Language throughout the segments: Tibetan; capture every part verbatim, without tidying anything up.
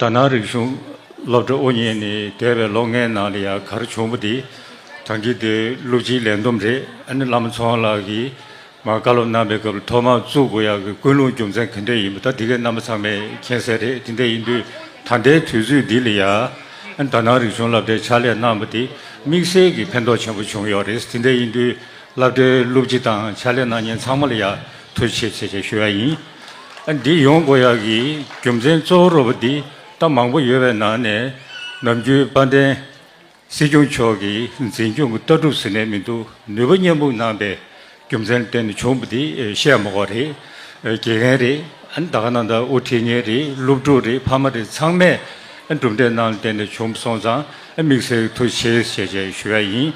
དར་ནག་རིག་གཞུང་སློབ་གྲྭ་དབུ་བརྙེས་ནས་འདས་པའི་ལོ་ལྔའི་ནང་ལ་ཡང་ག་རེ་བྱུང་བ་དེ། ད་གིན་དེ་སློབ་སྤྱིའི་ལས་བསྡོམས་རེད། ཨ་ནི་བླ་མ་ཚེ་དབང་ལགས་ཀྱིས་མར་བཀའ་སློབ་གནང་པའི་སྐབས་ལ་ཐོག་མར་བཙུགས་དགོས་ཡག་གི་ཀུན་སློང་རྒྱུ་མཚན་ག་འདྲས་ཡིན་པ་ད་དེ་གའི་རྣམ་པ་ཚང་མས་མཁྱེན་གསལ་རེད། དེ་འདྲས་ཡིན་དུས་ད་ལྟའི་དུས་ཚོད་འདི་ལ་ཡང་ཨ་ནི་དར་ནག་རིག་གཞུང་སློབ་གྲྭའི་ཕྱག་ལས་གནང་བ་དེ་དམིགས་བསལ་གྱི་ཕན་ཐོགས་ཆེན་པོ་བྱུང་ཡོད་རེད། དེ་འདྲས་ཡིན་དུས་སློབ་གྲྭའི་སློབ་སྤྱི་དང་ཕྱག་ལས་གནང་མཁན་ཚང་མ་ལ་ཡང་ཐུགས་རྗེ་ཆེ་ཞེས་ཞུ་ཡ་ཡིན། ཨ་འདི་ཡོང་དགོས་ཡག་གི་རྒྱུ་མཚན་གཙོ་བོ་རོ་པ་འདི་ད་མང་པོ་ཡོད་པའི་ནང་ནས་ནམ་རྒྱུན་དཔལ་ལྡན་སྲིད་སྐྱོང་མཆོག་གིས་འཛིན་སྐྱོང་གི་ལྟ་གྲུབ་ཟེར་ནས་མི་འདུག་ནུས་པ་མཉམ་སྤུངས་གནང་པའི་རྒྱུ་མཚན་ལ་བརྟེན་ནས་བྱུང་བ་འདི་བཤད་མ་དགོས་རེད། དགེ་རྒན་རེད། ཨ་ནི་ད་ག་ནང་ད་དབུ་ཁྲིད་མཁན་རེད། སློབ་ཕྲུག་རེད། ཕ་མ་རེད། ཚང་མས་གྲུབ་འབྲས་གནང་ལ་བརྟེན་ནས་བྱུང་སོང་ཙང་དམིགས་བསལ་ཐུགས་རྗེ་ཆེ་ཞེས་ཞུ་ཡ་ཡིན།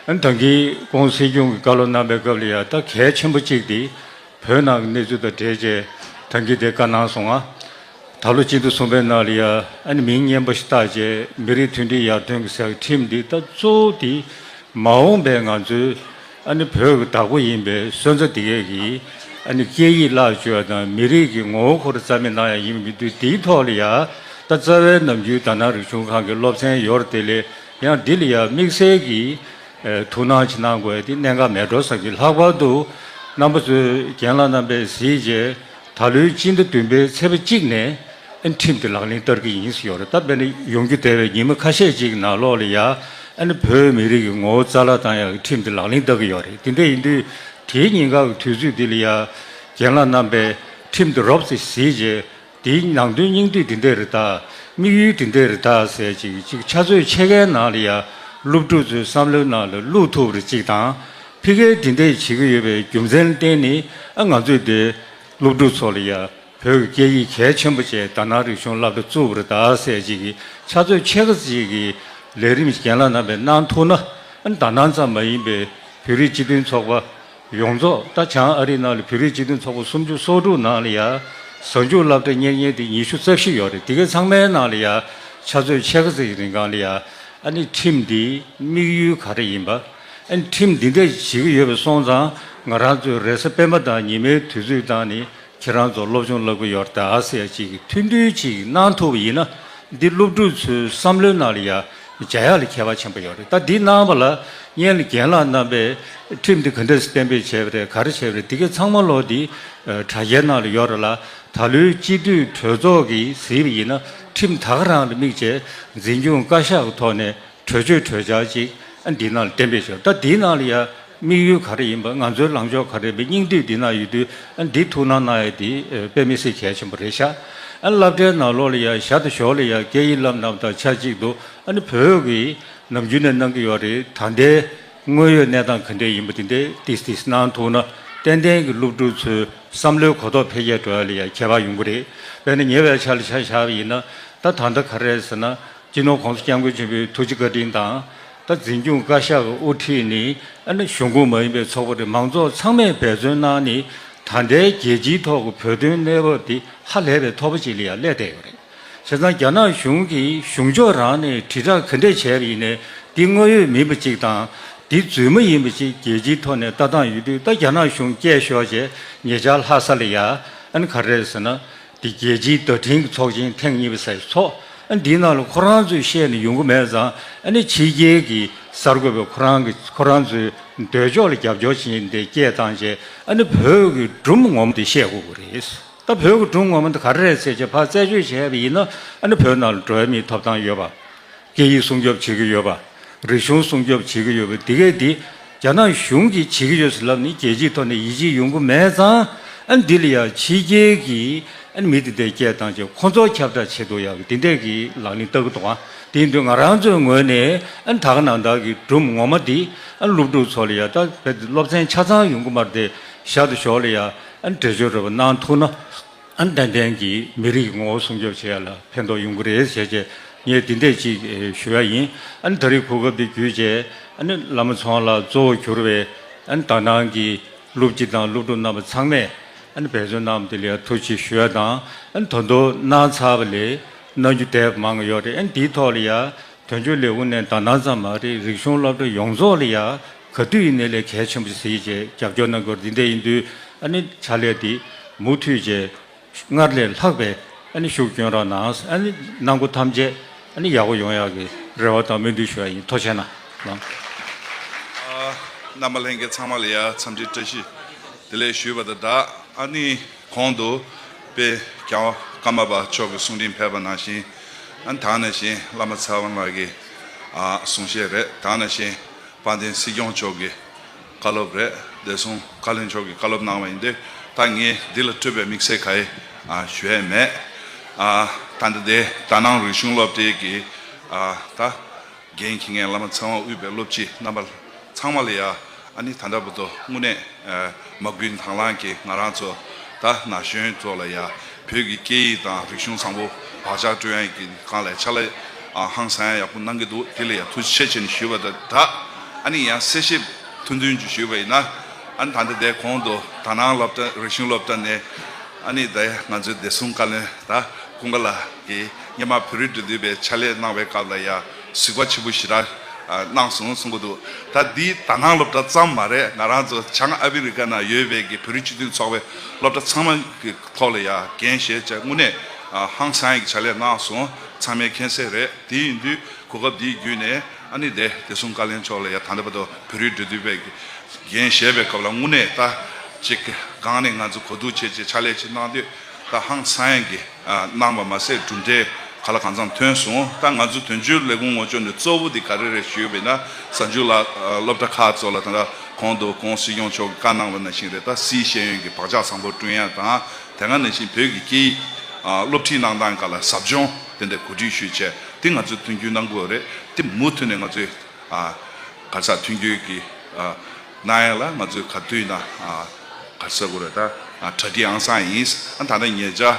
ཨ་ནི་ད་གིན་ཁོང་སྲིད་སྐྱོང་གི་བཀའ་སློབ་གནང་པའི་སྐབས་ལ་ཡ་ད་གལ་ཆེན་པོ་གཅིག་དེ་བོད་ནང་གི་གནས་ཚུལ་དང་འབྲེལ་བྱས་ད་གིན་དེ་བཀའ་གནང་སོང་ང་། ད་ལོ་སྤྱི་ཟླ་གསུམ་པའི་ནང་ལ་ཡ་ཨ་ནི་མིང་སྙན་པོ་ཞིག་བཏགས་རྗེས་མི་རིགས་མཐུན་སྒྲིལ་ཡར་ཐོན་གྱི་ཟེར་ཁྲིམས་འདི་ད་གཙོ་བོ་དེ་མ་འོངས་པའི་ང་ཚོའི་ཨ་ནི་བོད་ཀྱི་བདག་པོ་ཡིན་པའི་སོན་རྩ་འདི་གས་ཀྱི་ཨ་ནི་སྐད་ཡིག་བརླག་བཅུག་ཡ་དང་མི་རིགས་ཀྱི་ངོ་བོ་ཁོ་རང་རྩ་མེད་གནང་ཡ་ཡིན་མི་འདུག་དེའི་ཐོག་ལ་ཡ་ད་རྩ་བའི་ནམ་རྒྱུན་དར་ནག་རིག་གཞུང་ཁང་གི་སློབ་ཚན་ཡོད་རེད། དེ་ལས་ཡང་འདི་ལ་ཡ་དམིགས་བསལ་གྱི་ཐུགས་སྣང་ཅིག་གནང་དགོས་ཡ་དེ་གནད་འགག་མེད་འགྲོ་བསམ་གྱི། ལྷག་པར་དུ་རྣམ་པ་ཚོས་རྒན་ལགས་རྣམ་པས་གཟིགས་རྗེས་ད་ལོའི་སྤྱི་ཟླ་བདུན་པའི་ཚེས་པ་གཅིག་ནས་ཨ་ནི་ཁྲིམས་དེ་ལག་ལེན་བསྟར་གྱི་ཡིན་ཟེར་ཡོད་རེད། ད་དཔེར་ན་ཡོང་རྒྱུ་འདས་པའི་ཉི་མ་ཁ་ཤས་ཅིག་ནང་ལོགས་ལ་ཡ་ཨ་ནི་བོད་མི་རིགས་ཀྱི་ངོ་བོ་རྩ་བརླག་བཏང་ཡག་གི་ཁྲིམས་དེ་ལག་ལེན་བསྟར་གྱི་ཡོད་རེད། དེ་འདྲ་ཡིན་དུས་དེའི་ཉིན་འགའ་གི་དུས་ཚོད་འདི་ལ་ཡ་རྒན་ལགས་རྣམ་པས་ཁྲིམས་དེ་རོབ་ཙམ་གཟིགས་རྗེས་དེའི་ནང་དོན་སྙིང་བསྡུས་འདི་འདྲ་རེད་ད། དམིགས་ཡུལ་འདི་འདྲ་རེད་ད་ཟེར་ཅིག་ཅིག་ཆ་ཚོད་ཕྱེད་ཀའི་ནང་ལ་ཡ་སློབ་ཕྲུག་ཚོའི་བསམ་བློའི་ནང་ལ་བླུག་ཐུབ་པ་རེད་ཅིག་དང་། ཕ་གིར་འདི་འདྲ་བྱེད་ཀྱི་ཡོད་པའི་རྒྱུ་མཚན་ལ་བརྟེན་ནས་ཨ་ང་ཚོས་དེ་སློབ་ཕྲུག་ཚོ་ལ་ཡ་བོད་ཀྱི་སྐད་ཡིག་གལ་ཆེན་པོ་བྱས་དར་ནག་རིག་གཞུང་སློབ་གྲྭ་བཙུགས་པ་རེད་ད་ཟེར་ཅིག་གི་ཆ་ཚོད་ཕྱེད་ཀ་ཅིག་གི་ལས་རིམ་ཞིག་རྒན་ལགས་རྣམ་པས་གནང་ཐུབ་ན། ཨ་ནི་དར་ནག་ཙམ་མ་ཡིན་པའི་བོད་རིགས་སྤྱི་མཐུན་ཚོགས་པ་ཡོངས་རྫོགས་ད་བྱང་ཨ་རིའི་ནང་ལ་བོད་རིགས་སྤྱི་མཐུན་ཚོགས་པ་སུམ་ཅུ་སོ་དྲུག་ནང་ལ་ཡ་གཟའ་མཇུག་སློབ་གྲྭ་གཉེར་མཁན་དེ་ཉི་ཤུ་རྩ་བཞི་ཡོད་རེད། དེ་གའི་ཚང་མའི་ནང་ལ་ཡ་ཆ་ཚོད་ཕྱེད་ཀ་ཙམ་གྱི་རིང་གང་ལ་ཡ་ཨ་ནི་ཁྲིམས་འདིའི་དམིགས་ཡུལ་ག་རེ་ཡིན་པ། ཨ་ནི་ཁྲིམས་འདི་འདྲ་བྱེད་ཀྱི་ཡོད་པ་སོང་ཙང་ང་རང་ཚོའི་རེས་གཟའ་སྤེན་པ་དང་ཉི་མའི་དུས་ཚོད་བཏང་ནས་ཁྱེད་རང་ཚོ་སློབ་སྦྱོང་བསླབ་ཀྱི་ཡོད་རེད་ད་ཟེར་ཅིག་མཐུན་སྒྲིལ་ཅིག་གནང་ཐུབ་པ་ཡིན་ན། འདི་སློབ་ཕྲུག་ཚོའི་བསམ་བློའི་ནང་ལ་ཡ་འཇགས་ཡག་ལ་ཁྱད་པར་ཆེན་པོ་ཡོད་རེད། ད་འདི་གནང་བ་ལ་སྔོན་ལ་རྒན་ལགས་རྣམ་པས་ཁྲིམས་འདི་ག་འདྲས་གཏན་འབེབས་བྱས་པ་རེད། ག་རེ་བྱས་པ་རེད། འདི་གའི་ཚང་མ་ལོག་འདི་དྲ་རྒྱའི་ནང་ལ་ཡོད་རེད་ལ། ད་ལོའི་སྤྱི་འཐུས་གྲོས་ཚོགས་ཀྱིས་གཟིགས་པ་ཡིན་ན་ཁྲིམས་ད་ག་རང་ལ་དམིགས་བྱས་འཛིན་སྐྱོང་བཀའ་ཤག་གི་ཐོག་ནས་གྲོས་ཆོད་གྲོས་འཆར་ཅིག་ཨ་འདི་ནང་ལ་གཏན་འབེབས་བྱས། ད་འདི་ནང་ལ་ཡ་དམིགས་ཡུལ་ག་རེ་ཡིན་པ། ང་ཚོའི་ལངས་ཕྱོགས་ག་རེ་ཡིན་པ། སྙིང་བསྡུས་འདི་ནང་ཡོད་དུས་ཨ་འདི་ཐུགས་སྣང་གནང་ཡ་འདི་དཔེ་མི་སྲིད་གལ་ཆེན་པོ་རེད་ཤག་ཨ་སློབ་གྲྭའི་ནང་ལོགས་ལ་ཡ་ཞར་དང་ཞོར་ལ་ཡ་སྐད་ཡིག་བསླབ་གནང་བ་དང་ཆབས་ཅིག་ཏུ་ཨ་ནི་བོད་ཀྱི་ནམ་རྒྱུན་ནས་གནང་གི་ཡོད་རེད། ད་ལྟའི་དངོས་ཡོད་གནས་སྟངས་ག་འདྲས་ཡིན་པ་དེ་འདྲས་ཏིས་ཏིས་གནང་ཐུབ་ན་ཏན་ཏན་གྱི་སློབ་ཕྲུག་ཚོའི་བསམ་བློའི་གོ་རྟོགས་འཕེལ་རྒྱས་འགྲོ་ཡ་ལ་ཡ་ཁྱད་པར་ཡོང་གི་རེད། དཔེར་ན་ཉེ་བའི་ཆར་ལ་ཆ་བཞག་པ་ཡིན་ན་ད་ད་ལྟ་ག་རེ་རེད་ཟེར་ན། སྤྱི་ནོར་༸གོང་ས་༸སྐྱབས་མགོན་ཆེན་པོའི་ཐུགས་རྗེ་བཀའ་དྲིན་དང་། ད་འཛིན་སྐྱོང་བཀའ་ཤག་གི་དབུ་ཁྲིད་ནས་ཨ་ནི་གཞུང་ཁོངས་མ་ཡིན་པའི་ཚོགས་པ་རེད། མང་ཚོགས་ཚང་མས་འབད་བརྩོན་གནང་ནས་ད་ལྟའི་རྒྱལ་སྤྱིའི་ཐོག་གི་བོད་དོན་གནས་བབ་འདི་ཧ་ལས་པའི་མཐོ་པོ་ཅིག་ལ་ཡང་སླེབས་བསྡད་ཡོད་རེད། བྱས་ཙང་རྒྱ་ནག་གཞུང་གིས་གཞུང་ཕྱོགས་རང་ནས་དྲིལ་བསྒྲགས་ག་འདྲས་བྱས་པ་ཡིན་ནའི་འདི་དངོས་ཡོད་མིན་པ་ཅིག་དང་། འདི་རྫུན་མ་ཡིན་པ་ཅིག་རྒྱལ་སྤྱིའི་ཐོག་ནས་ལྟ་སྟངས་ཡོད་དུས། ད་རྒྱ་ནག་གཞུང་བསྐྱལ་ཤོག་ཅེས་ཉེ་ཆར་ལྷ་ས་ལ་ཡ་ཨ་ནི་ག་རེ་རེད་ཟེར་ན། འདི་རྒྱལ་སྤྱིའི་བརྡ་འཕྲིན་གྱི་ཚོགས་ཆེན་ཐེངས་གཉིས་པ་ཟེར་ཚོགས། ཨ་འདིའི་ནང་ལ་ཁོ་རང་ཚོས་བཤད་ནས་ཡོང་གི་མེད་ཙང་། ཨ་ནི་ཕྱི་རྒྱལ་གྱི་གསར་འགོད་པས་ཁོ་རང་གི་ཁོ་རང་ཚོའི་འདོད་ཕྱོགས་ལ་རྒྱབ་སྐྱོར་བྱེད་མཁན་དེ་སྐད་བཏང་བྱས། ཨ་ནི་བོད་ཀྱི་སྒྲུང་ངོ་མ་དེ་བཤད་དགོས་ཀྱི་རེད། ད་བོད་ཀྱི་སྒྲུང་ངོ་མ་དེ་ག་རེ་རེད་ཟེར་བྱས་ཕར་རྩད་གཅོད་བྱས་པ་ཡིན་ན། ཨ་ནི་བོད་ནང་ལ་འགྲོ་བ་མིའི་ཐོབ་ཐང་ཡོད་པ། སྐད་ཡིག་སྲུང་སྐྱོབ་བྱེད་ཀྱི་ཡོད་པ། རིག་གཞུང་སྲུང་སྐྱོབ་བྱེད་ཀྱི་ཡོད་པ། དེ་གས་དེ་རྒྱ་ནག་གཞུང་གིས་བྱེད་ཀྱི་ཡོད་ཟེར་ལབ་ནས་རྒྱལ་སྤྱིའི་ཐོག་ནས་ཡིད་ཆེས་ཡོང་གི་མེད་ཙང་། ཨ་འདི་ལ་ཡང་ཕྱི་རྒྱལ་གྱི་ཨ་མི་དེ་འདྲས་སྐད་བཏང་བྱས་ཁོ་ཚོ་ཁྱབ་བསྒྲགས་བྱེད་ཐུབ་ཡག་གི་དེ་འདྲས་ཀྱི་ལག་ལེན་བསྟར་གྱི་འདུག་ཨ། དེ་ཡིན་དུས་ང་རང་ཚོའི་ངོས་ནས་ཨ་ད་ག་ནང་བཞིན་གྱི་སྒྲུང་ངོ་མ་འདི་ཨ་སློབ་ཕྲུག་ཚོ་ལ་ཡང་། ད་བོད་སློབ་ཚན་ཆ་ཚང་ཡོང་གི་མ་རེད་དེ། ཞར་དང་ཞོར་ལ་ཡང་ཨ་འགྲེལ་བརྗོད་རོབ་གནང་ཐུབ་ན། ཨ་ནི་ཏན་ཏན་གྱིས་མི་རིགས་ཀྱི་ངོ་བོ་སྲུང་སྐྱོབ་བྱེད་ཡ་ལ་ཕན་ཐོགས་ཡོང་གི་རེད་ཟེར་བྱས་ངས་འདི་འདྲས་ཅིག་ཞུ་ཡ་ཡིན། ཨ་ནི་ད་རེས་གོ་སྐབས་འདི་བརྒྱུད་བྱས་ཨ་ནི་བླ་མ་ཚེ་དབང་ལགས་གཙོ་བོ་གྱུར་བའི་ཨ་ནི་དར་ནག་གི་སློབ་སྤྱི་དང་སློབ་ཕྲུག་རྣམ་པ་ཚང་མས་ཨ་ནི་འབད་བརྩོན་གནང་བ་དེ་ལ་ཡང་ཐུགས་རྗེ་ཆེ་ཞུ་ཡ་དང་། ཨ་ནི་ད་དུང་གནང་ཚར་བ་ལས་གནང་རྒྱུ་འདས་པ་མང་ཡོད་རེད། ཨ་ནི་འདིའི་ཐོག་ལ་ཡང་དོན་གཅོད་ལས་ཁུངས་ནས་དར་ནག་ཙམ་མ་རེད། རིག་གཞུང་སློབ་གྲྭ་ཡོངས་རྫོགས་ལ་ཡང་ག་དུས་ཡིན་ནའི་ལས་གལ་ཆེན་པོ་ཞིག་བྱས་རྒྱབ་སྐྱོར་གནང་དགོས། འདི་འདྲ་ཡིན་དུས་ཨ་ནི་ཕྱག་ལས་འདི་མུ་མཐུད་བྱས་སྔར་ལས་ལྷག་པའི་ ཨ་ནི་ཤུགས་སྐྱོན་རོགས་གནང་། ཨ་ནི་གནང་སྒོ་ཐམས་ཅད་ཨ་ནི་ཡག་པོ་ཡོང་ཡག་གི་རེ་བ་དང་སྨོན་འདུན་ཞུ་ཡ་ཡིན། ཐུགས་རྗེ་གནང་། ཨ། རྣམ་པ་ལྷན་རྒྱས་ཚང་མ་ལ་ཡ་འཚམས་འདྲི་བཀྲ་ཤིས་བདེ་ལེགས་ཞུས་པ་དང་སྦྲགས། ཨ་ནི་གོང་དུ་དཔལ་རྒྱལ་བ་ཀརྨ་པ་མཆོག་གི་གསུང་འཕྲིན་ཕེབས་པ་ནང་བཞིན། ཨ་ནི་ད་ག་ནང་བཞིན་བླ་མ་ཚེ་དབང་ལགས་ཀྱི་ཨ་གསུང་བཤད་རེད། ད་ག་ནང་བཞིན་དཔལ་ལྡན་སྲིད་སྐྱོང་མཆོག་གི་བཀའ་སློབ་རེད། བདེ་སྲུང་བཀའ་བློན་མཆོག་གིས་བཀའ་སློབ་གནང་བ་ཡིན་དུས། ད་ངས་འདི་ལ་སྤྲོས་པའི་དམིགས་བསལ་ག་ཡེ་ཨ་ཞུ་ཡས་མེད། ཨ་ད་ལྟ་དེ་དཱ་ནང་རིག་གཞུང་སློབ་གྲྭའི་གི་ཨ་ད་འགན་འཁྱེར་མཁན་བླ་མ་ཚེ་དབང་དབུས་པའི་སློབ་སྤྱི་རྣམ་པ་ཚང་མ་ལ་ཡ། ཨ་ནི་ད་ལྟ་བར་དུ་དངོས་གནས་ཨ་མ་བསྐུལ་དང་བླངས་ཀྱིས་ང་རང་ཚོ་ད་ན་གཞོན་ཚོ་ལ་ཡ་བོད་ཀྱི་སྐད་ཡིག་དང་རིག་གཞུང་བཟང་པོ་བག་ཆགས་སྐྲུན་ཡག་གི་སྒང་ལ་ཕྱག་ལས་ཨ་ཧང་སང་ཡག་པོ་གནང་གི་འདུག་དེ་ལ་ཡ་ཐུགས་རྗེ་ཆེ་ཞུས་པ་དང་སྦྲགས། ཨ་ནི་ཡང་གསལ་བཤད་ཐུང་ཐུང་ཅིག་ཞུས་པ་ཡིན་ན། ཨ་ནི་ད་ལྟ་དེ་གོང་དུ་དཱ་ནང་སློབ་གྲྭ་རིག་གཞུང་སློབ་གྲྭ་ནས་ཨ་ནི་ད་ང་ཚོའི་བདེ་སྲུང་བཀའ་བློན་ད་ཀུན་དགའ་ལགས་ཀྱིས་སྔོན་མ་བོད་རིགས་འབྲེལ་མཐུད་པའི་ཕྱག་ལས་གནང་བའི་སྐབས་ལ་ཡ་གཟིགས་པ་ཆེན་པོ་ཞེ་དྲག་ཨ་གནང་སོང་གསུང་གི་འདུག་ད་འདི་དཱ་ནང་སློབ་གྲྭ་ཙམ་མ་རེད། ང་རང་ཚོ་བྱང་ཨ་ཕི་རི་ཀ་ནང་ཡོད་པའི་གི་བོད་རིགས་སྤྱི་མཐུན་ཚོགས་པའི་སློབ་གྲྭ་ཚང་མ་གི་ཐོག་ལ་ཡ་འགན་བཞེས་བྱས་དངོས་གནས་ཨ་ཧང་སང་ཡག་གི་ཕྱག་ལས་གནང་སོང་། ཚང་མས་མཁྱེན་གསལ་རེད། དེ་ཡིན་དུས་གོ་སྐབས་འདིའི་བརྒྱུད་ནས་ཨ་ནི་དེ་བདེ་སྲུང་བཀའ་བློན་མཆོག་ལ་ཡ་ད་ལྟ་བར་དུ་བོད་རིགས་འབྲེལ་མཐུད་པའི་གི་འགན་བཞེས་པའི་སྐབས་ལ་དངོས་གནས་ད་ཅིག་སྒང་ནས་ང་ཚོ་གོ་བསྡུར་བྱས་བྱས་ཕྱག་ལས་ཅིག་གནང་དུས་ད་ཧང་སང་ཡག་གི་ཨ་གནང་བ་མ་ཟད་གྲུབ་འབྲས་ག་ལ་གང་འཚམ་ཐོན་སོང་། ད་ང་ཚོ་དོན་གཅོད་ལས་ཁུངས་ངོས་ཕྱོགས་ནས་གཙོ་བོ་འདི་ག་རེ་རེད་ཞུས་པ་ཡིན་ན། གཟའ་མཇུག་ལ་ཨ་སློབ་གྲྭ་ཁག་ཚོ་ལ་ད་ལྟ་གོང་དུ་གོང་སྲིད་སྐྱོང་མཆོག་གིས་བཀའ་གནང་བ་ནང་བཞིན་རེད། ད་སིའི་ཤེས་ཡོན་གྱི་བག་ཆགས་བཟང་པོ་བསྐྲུན་ཡག་དང་། དེ་ག་ནང་བཞིན་བོད་ཀྱི་སྐད་ཡིག་ཨ་སློབ་ཁྲིད་གནང་སྟངས་སྒང་ལ་ཟབ་སྦྱོང་དེ་འདྲ་གོ་སྒྲིག་ཞུས་བྱས་དེ་ང་ཚོས་མཐུན་འགྱུར་གནང་དགོས་རེད། དེ་མུ་མཐུད་ནས་ང་ཚོས་ཨ་ག་རེ་ཟ་མཐུན་འགྱུར་གྱི་ཨ་གནང་ཡག་ལ་ང་ཚོས་ག་དུས་ན་ཨ་ག་རེ་ཟ་དགོས་རེད། ད་ཨ་གྲ་སྒྲིག་ཨང་སང་ཡིན། ཨ་ད་ལྟ་ཉེ་ཆར་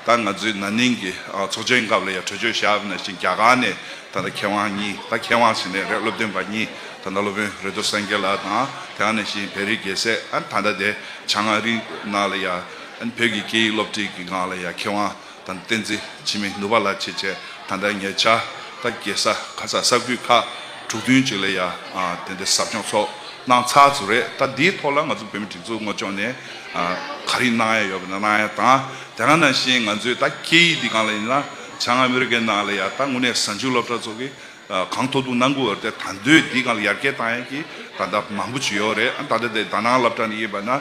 ད་ང་ཚོའི་ན་ནིང་གི་ཨ་ཚོགས་ཆེན་སྐབས་ལ་ཡང་གྲོས་ཆོད་བཞག་པ་ནང་བཞིན་རྒྱ་གར་ནས་ད་ལྟ་མཁས་དབང་གཉིས། ད་མཁས་དབང་ཟེར་ནའི་རེད། སློབ་སྟོན་པ་གཉིས། ད་ལྟ་སློབ་དཔོན་རེ་ཏོ་སངས་རྒྱས་ལགས་དང་། དེ་ག་ནང་བཞིན་བེ་རི་རྒྱལ་སྲས། ཨ་ད་ལྟ་དེ་བྱང་ཨ་རིའི་ནང་ལ་ཡ་ཨ་བོད་ཀྱི་སྐད་ཡིག་སློབ་ཁྲིད་ཀྱི་སྒང་ལ་ཡ་མཁས་དབང་ད་བསྟན་འཛིན་འཆི་མེད་ནུབ་པ་ལགས་བྱས་བྱས་ད་ལྟ་ཉེ་ཆར་ད་རྒྱལ་ས་ག་ས་ས་ཁུལ་ཁག་དྲུག་བདུན་ཅིག་ལ་ཡ་ཨ་དེ་འདྲ་ཟབ་སྦྱོང་ཚོགས་གནང་ཚར་ཚུལ་རེད། ད་འདིའི་ཐོག་ལ་ང་ཚོ་བོད་མི་སྒྲིག་འཛུགས་ངོས་ཕྱོགས་ནས་ཨ་ག་རེ་གནང་ཡ་ཡོད་པ་ན་གནང་ཡ་དང་། དེ་ག་ནང་བཞིན་ང་ཚོའི་ད་སྐད་ཡིག་འདི་སྒང་ལ་ཡིན་ན་བྱང་ཨ་མི་རི་ཀའི་ནང་ལ་ཡ་ད་དངོས་གནས་གཟའ་མཇུག་སློབ་གྲྭ་ཚོ་གི་ཨ་གང་ཐུབ་ཐུབ་གནང་གི་ཡོད་རེད་དེ། ད་དུང་འདིའི་སྒང་ལ་ཡར་རྒྱས་གཏང་ཡག་གི་ད་ལྟ་མང་པོ་ཅིག་ཡོད་རེད། ཨ་ད་ལྟ་དེ་དཱ་ནང་སློབ་གྲྭ་ནས་ཡིན་པ་ན་ཨ་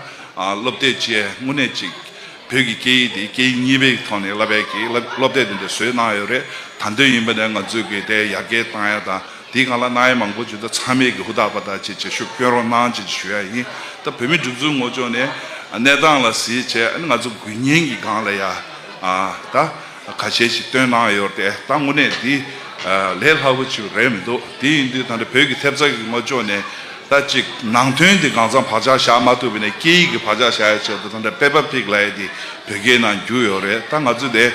སློབ་དེབ་ཅིག་དངོས་གནས་ཅིག་བོད་ཀྱི་སྐད་ཡིག་དེ་སྐད་ཡིག་གཉིས་པའི་ཐོག་ནས་བསླབ་ཡག་གི་སློབ་སློབ་དེབ་དེ་འདྲ་བཟོས་གནང་ཡོད་རེད། ད་དུང་ཡིན་པ་ན་ང་ཚོས་གི་དེ་ཡར་རྒྱས་གཏང་ཡག་དང་། དེའི་སྒང་ལ་གནང་ཡག་མང་པོ་ཅིག་ད་ཚང་མས་གི་ཧུར་ཐག་པ་ཐག་ཅིག་བྱེད་ཤུགས་སྐྱོན་རོགས་གནང་ཅིག་ཞུ་ཡག་ཡིན། ད་བོད་མི་སྒྲིག་འཛུགས་ངོས་ཕྱོགས་ནས་གནས་སྟངས་ལ་གཟིགས་བྱས་ཨ་ནི་ང་ཚོ་དགོས་མཁན་གྱི་སྒང་ལ་ཡ་ཨ་ད་ཁ་ཤས་ཤིག་བཏོན་གནང་ཡོད་རེད་དེ། ད་དངོས་གནས་འདི་ཨ་ལས་སླ་པོ་ཅིག་རེད་མི་འདུག་དེ་ཡིན་དུས་ད་ལྟ་བོད་ཀྱི་ཐེབས་རྩ་གི་ངོས་ཕྱོགས་ནས་ད་ཅིག་ནང་དོན་འདི་གང་འཚམ་བག་ཆགས་བཞག་མ་ཐུབ་པ་ཡིན་ན་སྐད་ཡིག་གི་བག་ཆགས་བཞག་ཡག་ཆེད་དུ་ད་ལྟ་པེ་པར་པིག་ལབ་ཡག་འདི་བོད་སྐད་ནང་བསྒྱུར་ཡོད་རེད། ད་ང་ཚོ་དེ་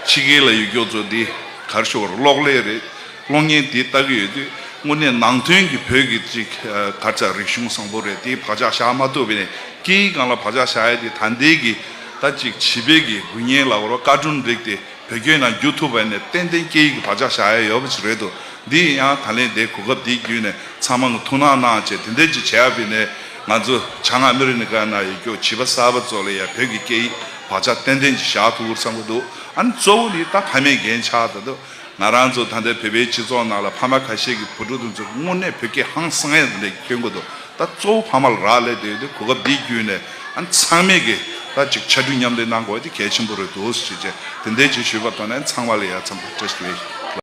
ཕྱི་རྒྱལ་ལ་ཡོད་མཁན་ཚོ་འདི་ག་རེ་ཞུ་དགོས་རེད། གློག་ཀླད་རེད། གློག་བརྙན་དེ་ལྟ་གི་ཡོད་དུས་དངོས་གནས་ནང་དོན་གྱི་བོད་ཀྱི་ཅིག་ཨ་ག་རེ་ཟ་རིག་གཞུང་བཟང་པོ་རེད། དེའི་བག་ཆགས་བཞག་མ་ཐུབ་པ་ཡིན་ན་སྐད་ཡིག་སྒང་ལ་བག་ཆགས་བཞག་ཡག་དེ་ད་ལྟའི་གི་ད་ཅིག་བྱིས་པའི་གི་དགོས་མཁོ་ལབ་དགོས་རེད། ཀར་ཊུན་རིགས་དེ་བོད་སྐད་ནང་བསྒྱུར་ཐུབ་པ་ཡིན་ན་ཏན་ཏན་སྐད་ཡིག་གི་བག་ཆགས་བཞག་ཡག་ཡོད་པ་ཅིག་རེད་འདུག་འདི་ཡང་ད་ལན་དེ་གོ་སྐབས་འདི་བརྒྱུད་ནས་ཚང་མ་ངོ་ཐུགས་སྣང་གནང་བྱས་དེ་འདྲ་ཅིག་བྱས་པ་ཡིན་ན་ང་ཚོ་བྱང་ཨ་མི་རི་ཀ་ནང་ཡོད་རྒྱུ་བྱིས་པ་གསར་པ་ཚོ་ལ་ཡང་བོད་ཀྱི་སྐད་ཡིག་བག་ཆགས་ཏན་ཏན་ཅིག་བཞག་ཐུབ་ཀྱི་རེད་བསམ་གྱི་འདུག་ཨ་ནི་གཙོ་བོ་ནི་ད་ཕ་མའི་འགན་ཆགས་ད་འདུག་ང་རང་ཚོ་ད་ལྟའི་བོད་པའི་སྤྱི་ཚོགས་ནང་ལ་ཕ་མ་ཁ་ཤས་ཀྱིས་བུ་ཕྲུག་དེ་ཚོ་དངོས་གནས་བོད་སྐད་ཧང་སང་ཡག་དེ་འདྲ་སྐྱོན་གྱི་འདུག་ད་གཙོ་བོ་ཕ་མ་ལ་རག་ལས་བསྡད་ཡོད་དུས་གོ་སྐབས་འདི་བརྒྱུད་ནས་ཨ་ནི་ཚང་མས་ཀྱིས་ད་ཅིག་ཕྱར་གྲུ་མཉམ་འདེགས་གནང་དགོས་དེ་གལ་ཆེན་པོ་རེད་འདུག་ཞེས་བྱས་དེ་འདྲའི་ཅིག་ཞུས་པ་དང་ནས་ཚང་མ་ལ་ཡ་འཚམས་འདྲི་བཀྲ་ཤིས་བདེ་ལེགས།